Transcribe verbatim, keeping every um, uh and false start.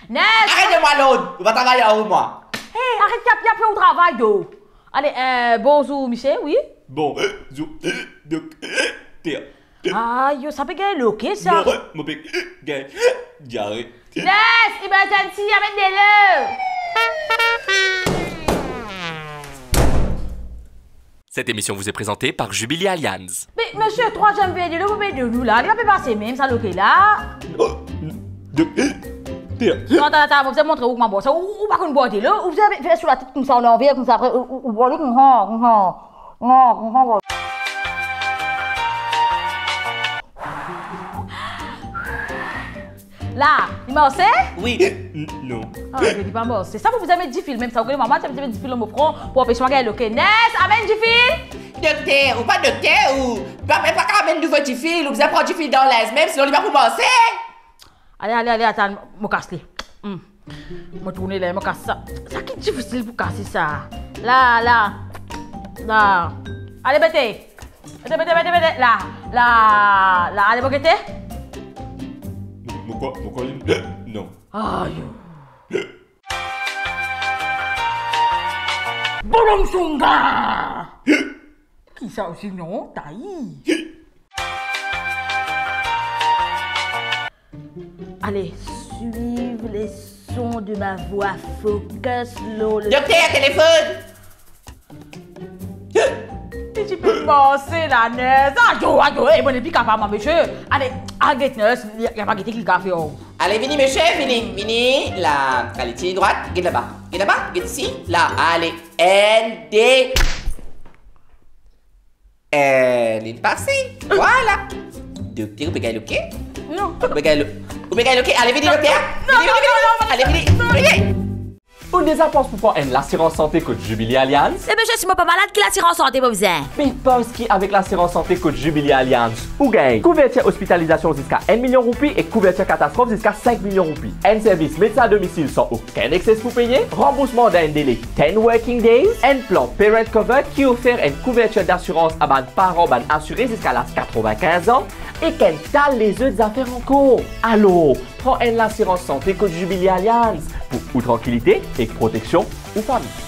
Nez! Aret donn mwa lord, ou pa travay ar ou mwa. Hey, aret, aret, aret, fer ou travay, do. Ale, eh, bonzour, misie, wi? Bonzour, dokter. Ayo, sa pe gagn loke, sa. Non, mo pe gagn diare. Nez, emergency, amenn delo. Cette émission vous est présentée par Jubilee Allianz. Me, misie, trwaziem ver delo, mo pe donn ou la, li pa pe pase mem, sa loke la. Oh, dokter. Atann, atann, atann, mo bizin montre ou kouma bwar sa. Ou, ou pa konn bwar delo, ou bizin fer sou latet koumsa, anler koumsa, apre, ou, ou, ou bwar li koumsa, koumsa. Non, koumsa, bwar. La, li marse? Wi. N-, non. Ah, li pa marse. Sa pou bizin met difil mem, sa, ou kone mama ti bizin met difil dan mo fron pou anpes mwa gagn loke. Nez, amenn difil! Dokter, ou pa dokter, ou pa, pa kav amenn nouvo difil, ou bizin pran difil dan linz mem, sinon li pa pou marse. Ale, ale, ale, atann, mo kas li. Hmm. Mo tourne la, mo kas sa. Sa ki difisil pou kase sa. La, la. La. Ale, mete. Mete, mete, mete, mete. La, la, la. Ale, mo gete. Mo, mo krwar, mo krwar li, non. Ayo. Bolong songa! Ki sa osi non, tai? Allez, suivez les sons de ma voix, focus, lolo. Dokter, telefonn! Li ti pe marse la, Nez. Ayo, ayo, eh, mo nepli kapav, mwa, misie. Ale, al get Nez, li, li pa gete ki li kapav fer. Ale, vini, misie, vini, vini. La, ale, tir drwat, get laba. Get laba, get isi. La, ale, enn, de. Eh, li pase. Vwala. Dokter, ou pe gagn loke? Non. Ou pe gagn lo-, ou pe gagn loke? Ale, vini, dokter. Non, vini, non, vini, non, vini. Non, ale, vini, non, vini. Ou deza pans pou pran enn lasirans sante kot Jubilee Allianz? Eh ben, si mo pa malad, ki lasirans sante mo bizin? Be pans ki avek lasirans sante kot Jubilee Allianz, ou gagn kouvertir ospitalizasion ziska enn milion roupi ek kouvertir katastrof ziska sink milion roupi. Enn servis medsin a domisil san okenn excess pou peye, ranboursman dan enn dele ten working days, enn plan parent cover ki ofer enn kouvertir dasirans a bann paran bann asire ziska laz katrevin-kinz an, ek enn ta lezot zafer ankor. Alor, pran enn lasirans sante kot Jubilee Allianz pou ou trankilite ek proteksion ou fami.